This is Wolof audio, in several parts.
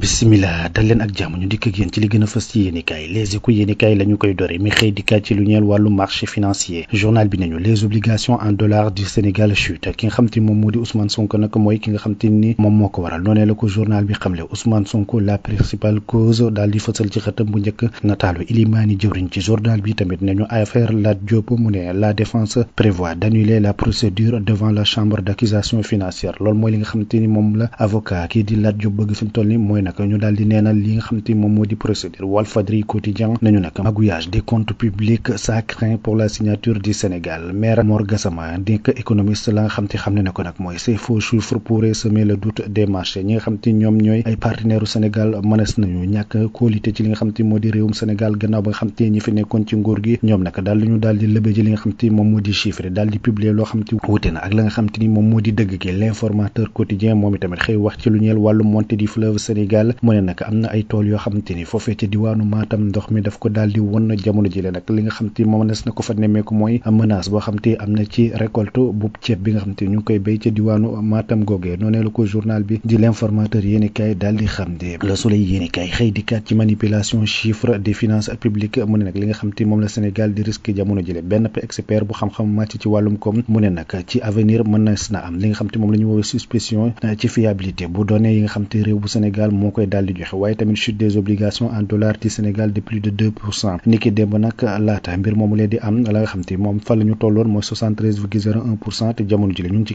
bismillah dal leen ak jàmm ñu dikk ak yéen ci li gën a fës ci yéenekaay Les Échos yéenekaay la ñu koy dore mi xëy dikkaat ci lu ñeel wàllu marché financier journal bi nañu les obligations en dollars du Sénégal chute ki nga xam te moom moo di Ousmane Sonko nag mooy ki nga xam te ni moom moo ko waral noonee la ko journal bi xamle Ousmane Sonko la principale cause daal di fësal ci xëtam bu njëkk nataalu Ilimani jëwriñ ci journal bi tamit nañu affaire Lat Diop mu ne la défense prévoit d'annuler la procédure devant la chambre d'accusation financière loolu mooy li nga xam te ni moom la avocat kii di Lat Diop bëgg fi mu toll ni mooy nag ñu daal di neenal li nga xam te moom moo di procédure Walfadjri quotidien nañu nag magouillage des comptes publics ça craint pour la signature du Sénégal maire Mor Gassama nekk économiste la nga xam te xam ne na ko nag mooy ces faux chiffres pourraient semer le doute des marchés ñi nga xam te ñoom ñooy ay partenaires u Sénégal mënees nañu ñàkk qualité ci li nga xam te moo di réewum Sénégal gannaaw ba nga xam te ñi fi nekkoon ci nguur gi ñoom nag daal ñu daal di lëbee ji li nga xam te moom moo di chiffre daal di publier loo xam te wute na ak la nga xam te ni moom moo di dëgg gi l'informateur quotidien moom itamit xëy wax ci lu ñeel wàllu montée du fleuve Sénégal mu ne nag am na ay tool yoo xamante ni foofee ci diwaanu Matam ndox mi daf ko daal di won jamono ji le nag li nga xam te moom nes na ko fa nemmeeku mooy menace boo xam te am na ci récolte bu ceeb bi nga xam te ñu ngi koy béy ca diwaanu Matam googee noonee la ko journal bi di l'informateur yéenekaay daal di xam de Le Soleil yéenekaay xëy dikkaat ci manipulation chiffre des finances publiques mu ne nag li nga xam te moom la Sénégal di risque jamono ji le benn expert bu xam-xam màcc ci wàllum koom mu ne nag ci avenir mën na am li nga xam te moom la ñu woowee suspicion ci fiabilité bu données yi nga xam te réew bu Sénégal moo koy daal di joxe waaye tamit chute des obligations en dollars du Sénégal de plus de 2% niki démb nag laata mbir moomu leen di am la nga xam te moom fa la ñu tolloon mooy 73,01% te jamono ji la ñu ngi ci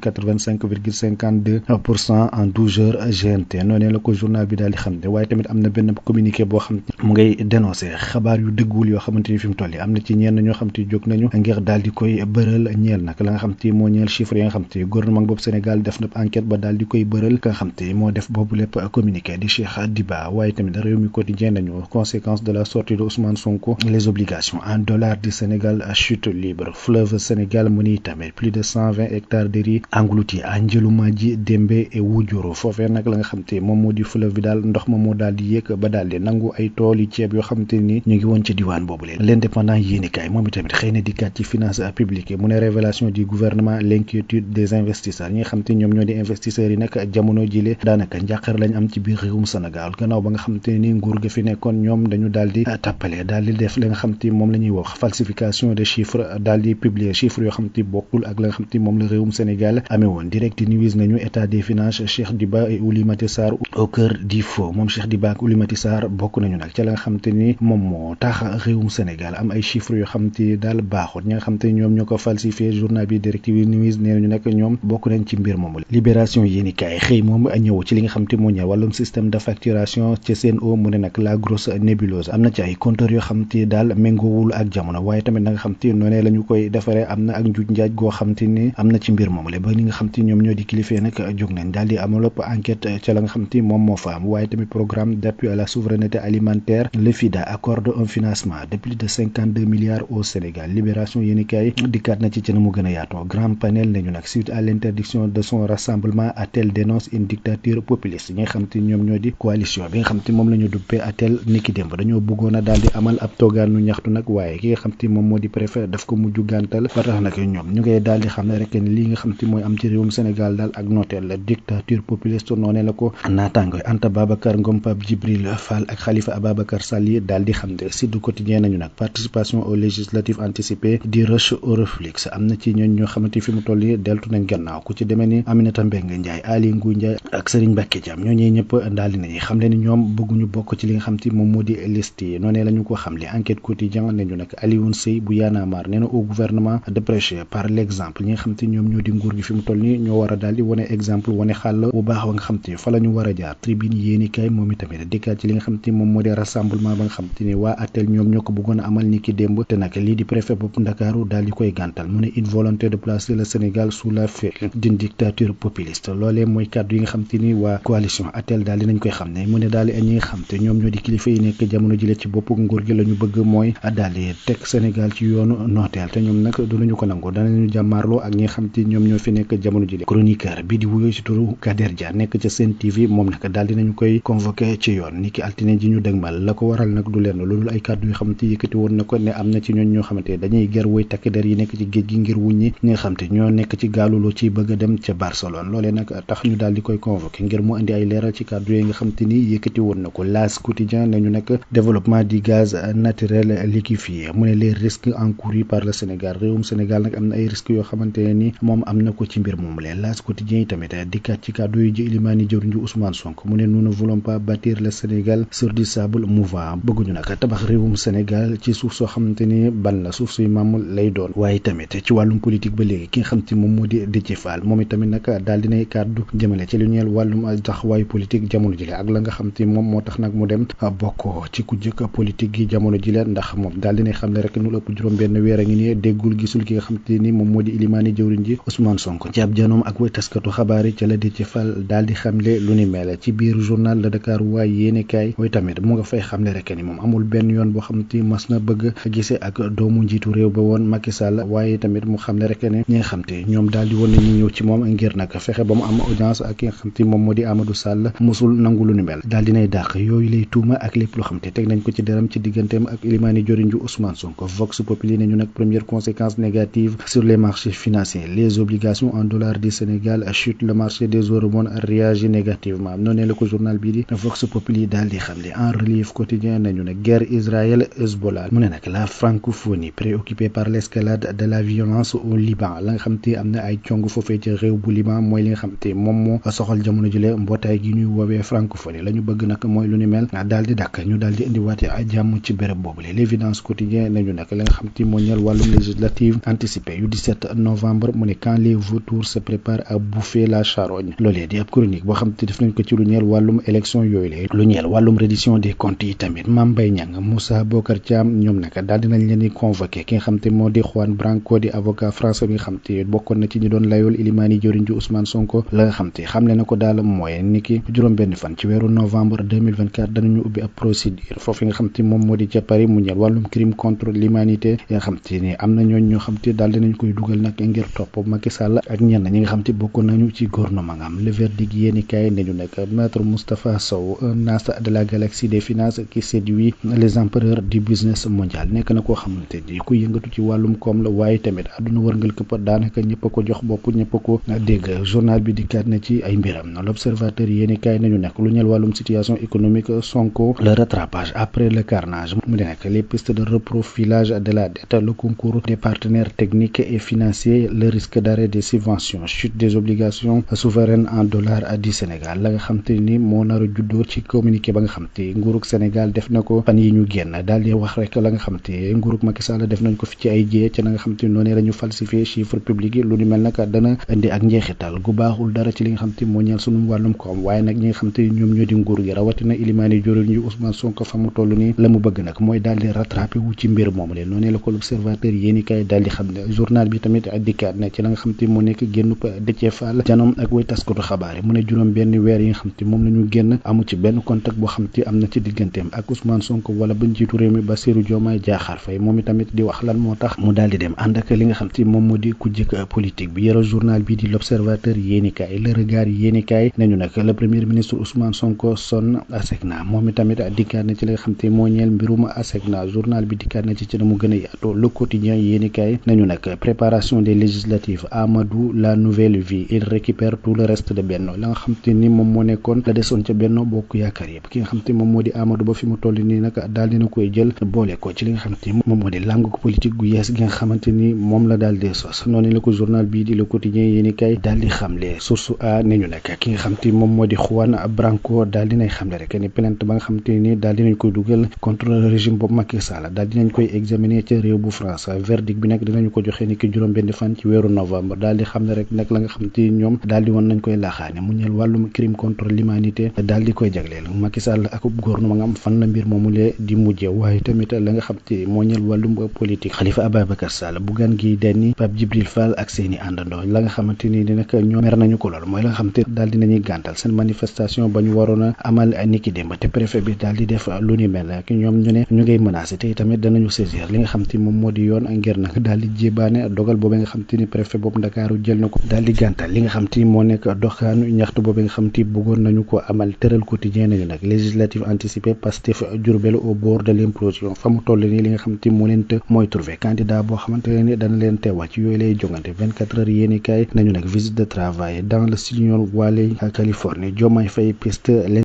85,52% en 12 heures GMT noonee la ko journal bi daal di xam ne waaye tamit am na benn communiqué boo xam te mu ngay dénoncer xabaar yu dëgguwul yoo xamante ni fi mu toll yi am na ci ñenn ñoo xam te jóg nañu ngir daal di koy bëral ñeel nag la nga xam te moo ñeel chiffre yi nga xam te gouvernement boobu Sénégal def na enquête ba daal di koy bëral ka nga xam te moo def boobu lépp communiqué di Cheikh Diba waaye tamit réew mi quotidien nañu conséquence de la sortie de Ousmane Sonko les obligations en dollars du Sénégal chute libre fleuve Sénégal mu ni tamit plus de 120 hectares de riz engloutis à Ndiéloumadji Dembé et Wudjuru foofee nag la nga xam te moom moo di fleuve bi daal ndox ma moo daal di yéeg ba daal di nangu ay tool yi ceeb yoo xam te ni ñu ngi woon ci diwaan boobu leen l'indépendant yéenikaay moom itamit xëy na dikkaat ci finance publique mu ne révélation du gouvernement l'inquiétude des investisseurs ñi nga xam te ñoom ñoo di investisseurs yi nag jamono jile daanaka njàqar lañ am ci biir réewum Sénégal gannaaw ba nga xam te ni nguur ga fi nekkoon ñoom dañu daal di tappale daal di def li nga xam te moom la ñuy wax falsification des chiffres daal di publier chiffres yoo xam te bokkul ak la nga xam te moom la réewum Sénégal amee woon direct news nañu état des finances Cheikh Diba et Oulimata Sarr au cœur du faux moom Cheikh Diba ak Oulimata Sarr bokk nañu nag ca la nga xam te ni moom moo tax réewum Sénégal am ay chiffres yoo xam te daal baaxul ñi nga xam te ñoom ñoo ko falsifié journal bi direct news nee nañu nag ñoom bokk nañ ci mbir moomu libération yéenikaay xëy moom ñëw ci li nga xam te moo ñëw wàllum système de facturation ci CNO mu ne nag la grosse nébuleuse am na ci ay compteurs yoo xam te daal méngoowul ak jamono waaye tamit na nga xam te noonee la ñu koy defaree am na ak njuuj njaaj goo xam te ni am na ci mbir moomu le ba li nga xam te ñoom ñoo di kilifee nag jóg nañ daal di amalop enquête ca la nga xam te moom moo fa am waaye tamit programme d'appui à la souveraineté alimentaire le FIDA accorde un financement de plus de 52 milliards au Sénégal libération yéenikaay dikkaat na ci na mu gën a yaatoo grand panel nañu nag suite à l'interdiction de son rassemblement ATEL dénonce une dictature populiste ñi nga xam te ñoom ñoo di coalition bi nga xam te moom la ñu duppee ATEL niki démb dañoo bëggoon a daal di amal ab toogaanu ñaxtu nag waaye ki nga xam te moom moo di préfet daf ko mujj gàntal ba tax nag ñoom ñu ngay daal di xam ne rek ni lii nga xam te mooy am ci réewum Sénégal daal ak nooteel la dictature populiste noonee la ko naataangoy Anta Babacar Ngom Pape Djibril Fall ak Khalifa Ababacar Sall yi daal di xam ne Sud Quotidien nañu nag participation aux législatives anticipées di rush au reflux am na ci ñooñ ñoo xamante fi mu toll yi deltu nañ gannaaw ku ci demee ni Aminata Mbengue Ndiaye Aly Ngouille Ndiaye ak Serigne Mbacké Thiam ñooñee ñëpp daal di nañu xam leen ni ñoom bëgguñu bokk ci li nga xam te moom moo di liste yi noonee la ñu ko xam le enquête quotidien nañu nag Alioune Seye bu Y'en a marre nee na au gouvernement de prêcher par l'exemple ñi nga xam te ñoom ñoo di nguur gi fi mu toll nii ñoo war a daal di wane exemple wane xàll bu baax ba nga xam te fa la ñu war a jaar tribune yéenikaay moom itamit dikkaat ci li nga xam te moom moo di rassemblement ba nga xam te ni waa ATEL ñoom ñoo ko bëggoon a amal ni ki démb te nag lii di préfet bopp Ndakaaru daal di koy gàntal mu ne une volonté de placer le Sénégal sous la férule d'une dictature populiste loolee mooy kàddu yi nga xam te ni waa coalition ATEL daal dinañ koy xam ne mu ne daal ñi nga xam te ñoom ñoo di kilifa yi nekk jamono jile ci bopp nguur gi la ñu bëgg mooy daal di teg Sénégal ci yoonu nooteel te ñoom nag dinañu ko nangu danañu jàmmaarloo ak ñi nga xam te ñoom ñoo fi nekk jamono jile chroniqueur bi di wuyoo ci turu Kader Dia nekk ca Sen TV moom nag daal dinañu koy convoqué ci yoon ni ki altine ji ñu dëgmal la ko waral nag du leen loolu ay kàddu yoo xam te yëkkati woon na ko ne am na ci ñooñ ñoo xamante dañuy ger woy takk der yi nekk ci géej gi ngir wuññi ñi nga xam te ñoo nekk ci gaaluloo ci bëgg a dem ca Barcelone loolee nag tax ñu daal di koy convoqué ngir mu indi ay leeral ci kàddu yi nga xam te ni yëkkati woon na ko. L'As quotidien nañu nag développement du gaz naturel liquéfié mu ne les risques encourus par le Sénégal réewum Sénégal nag am na ay risques yoo xamante ne ni moom am na ko ci mbir moomu leen. L'As quotidien yi tamit dikkaat ci kàddu yu ji Elimane jëwriñ ju Ousmane Sonko mu ne nous ne voulons pas bâtir le Sénégal sur du sable mouvant bëgguñu nag tabax réewum Sénégal ci suuf soo xamante ni ban la suuf suy maamul lay doon. waaye tamit ci wàllum politique ba léegi ki nga xam te moom moo di Déthié Fall moom itamit nag daal dinay kàddu jëmale ci lu ñeel wàllum taxawaayu politique jamono jile ak la nga xam te moom moo tax nag mu dem bokk ci ku jëkk politique gi jamono jile ndax moom daal dinay xam ne rek nu ëpp juróom benn weer a ngi nii déggul gisul ki nga xam te ni moom moo di Elimane jëwriñ ji Ousmane Sonko ci ab janoom ak way taskatu xabaar yi ca la Déthié Fall daal di xamle lu ni mel ci biir journal de Dakar waaye yéene kaay mooy tamit mu nga fay xamle rek ni moom amul benn yoon boo xam te mas na bëgg gisee ak doomu njiitu réew ba woon Macky Sall waaye tamit mu xamle rek ne ñi nga xam te ñoom daal di woon nañu ñëw ci moom ngir nag fexe ba mu am audience ak ki nga xam te moom moo di Amadou Sall musul nangu lu ni mel daal dinay dàq yooyu lay tuuma ak lépp loo xam te teg nañ ko ci deram ci digganteem ak Elimane jëwriñ ju Ousmane Sonko. Vox Populi nañu nag première conséquence négative sur les marchés financiers les obligations en dollars du Sénégal chute le marché des eurobonds réagit négativement noonu la ko journal bii di Vox Populi daal di xamle. En relief quotidien nañu ne guerre Israël Hezbollah mu ne nag la francophonie préoccupée par l'escalade de la violence au Liban la nga xam te am na ay cong foofee ci réew bu Liban mooy li nga xam te moom moo soxal jamono jile mbootaay gi ñuy woowee francophonie la ñu bëgg nag mooy lu ni mel daal di dàkk ñu daal di indiwaate jàmm ci béréb boobule. L'évidence quotidien nañu nag la nga xam te moo ñeel wàllum législative anticipée yu 17 novembre mu ne quand les vautours se préparent à bouffer la charogne loolee di ab chronique boo xam te def nañ ko ci lu ñeel wàllum élection yooyu la lu ñeel wàllum reddition des comptes yi tamit Mame Mbaye Niang Moussa Bocar Thiam ñoom nag daal dinañ leen di convoqué ki nga xam te moo di Juan Branco di avocat français bi nga xam te bokkoon na ci ñi doon layool Elimane jëwriñ ju Ousmane Sonko la nga xam te xamle na ko daal mooy niki juróom benn fan ci weeru novembre 2024 danañu ubbi ab procédure foofu nga xam te moom moo di ca Paris mu ñeel wàllum crime contre l'humanité yi nga xam te ni am na ñoo xam te daal dinañ koy dugal nag ngir topp Macky Sall ak ñenn ñi nga xam te bokkoon nañu ci gouvernement am. Le verdict yéeni kaay nañu nekk maître Moustapha Sow un as de la galaxie des finances qui séduit les empereurs du business mondial nekk na koo xamante ni ku yëngatu ci wàllum koom la waaye tamit àdduna wërngal këpp daanaka ñëpp a ko jox bopp ñëpp a ko dégg journal bi dikkaat na ci ay mbiram. L'observateur yéeni kaay nañu nekk lu ñeel wàllum situation économique Sonko le rattrapage après le carnage mu di nekk les pistes de reprofilage de la dette le concours des partenaires techniques et financiers le risque d'arrêt des subventions chute des obligations souveraines en dollars du Sénégal la nga xam te ni moo nar a juddoo ci communiqué ba nga xam te nguurug Sénégal def na ko fan yi ñu génn daal di wax rek la nga xam te nguurug Macky Sall def nañ ko fi ci ay jiyee ci la nga xam te noonu la ñu falsifié chiffre public yi lu ni mel nag dana indi ak njeexital gu baaxul dara ci li nga xam te moo ñeel sunu wàllum koom waaye nag ñi nga xam te ñoom ñoo di nguur gi rawatina Elimane jëwriñ ju Ousmane Sonko fa mu toll nii la mu bëgg nag mooy daal di rattrapé wu ci mbir moomu leen noonu la ko l'observateur yéeni kay daal di xam ne journal bi tamit dikkaat na ci la nga xam te moo nekk génn Déthié Fall janoom ak way taskatu xabaar yi mu ne juróom benn weer yi nga xam te moom la ñu génn amu ci benn contact boo xam te am na ci digganteem ak Ousmane Sonko wala ba njiitu réew mi Bassirou Diomaye Diakhar Faye moom itamit di wax lan moo tax mu daal di dem ànd ak li nga xam te moom moo di ku jëkk politique bi yore journal bi di l'observateur yéeni kay le regard yéeni kay nañu nag le premier ministre Ousmane Sonko sonn ASECNA moom itamit dikkaat na ci li nga xam te moo ñeel mbirum ASECNA journal bi dikkaat na ci na mu gën a yaatu le quotidien yéeni kay nañu nag préparation des législatives Amadou la nouvelle vie il récupère tout le reste de Benno la nga xam te ni moom moo nekkoon la desoon ca Benno Bokk Yaakaar yëpp ki nga xam te moom moo di Amadou ba fi mu toll nii nag daal dina koy jël boole ko ci li nga xam te moom moo di langue politique gu yees gi nga xamante ni moom la daal di sos noonu la ko journal bii di le quotidien yéeni kay daal di xamle source a ne ñu nag ki nga xam te moom moo di Juan Branco daal dinay xamle rek ni plainte ba nga xam te ni daal dinañ koy dugal contre le régime boobu Macky Sall daal dinañ koy examiner ca réew bu France verdict bi nag dinañu ko joxe ni ki juróom benn fan ci weeru novembre daal di xam ne rek nag la nga xam te ñoom daal di woon nañ koy laaxaane mu ñeel wàllum crime contre l'humanité daal di koy jagleel Macky Sall ak gouvernement nga am fan la mbir moomulee di mujje waaye tamit la nga xam te moo ñeel wàllum politique Khalifa Ababacar Sall Bougane Gueye Dany Pape Djibril Fall ak seeni àndandoo la nga xamante ni nag ñoom mer nañu ko lool mooy la nga xam te daal dinañuy gàntal seen manifestation ba ñu waroon a amal niki démb te préfet bi daal di def lu ni mel ak ñoom ñu ne ñu ngay menacé te tamit danañu saisir li nga xam te moom moo di yoon ngir nag daal di jébaane dogal boobu nga xam te ni préfet boobu Ndakaaru jël na ko daal di gàntal li nga xam te moo nekk doxaanu ñaxtu boobu nga xam te bëggoon nañu ko amal tëral quotidien nañu nag législative anticipée Pastef Diourbel au bord de l'implosion fa mu toll nii li nga xam te moo leen të mooy trouvé candidat boo xamante ne dana leen teewaat ci yooyu lay jongante 24 heures yéeni kaay nañu nag visite de travail dans le Silicon Valley Californie Diomaye Faye piste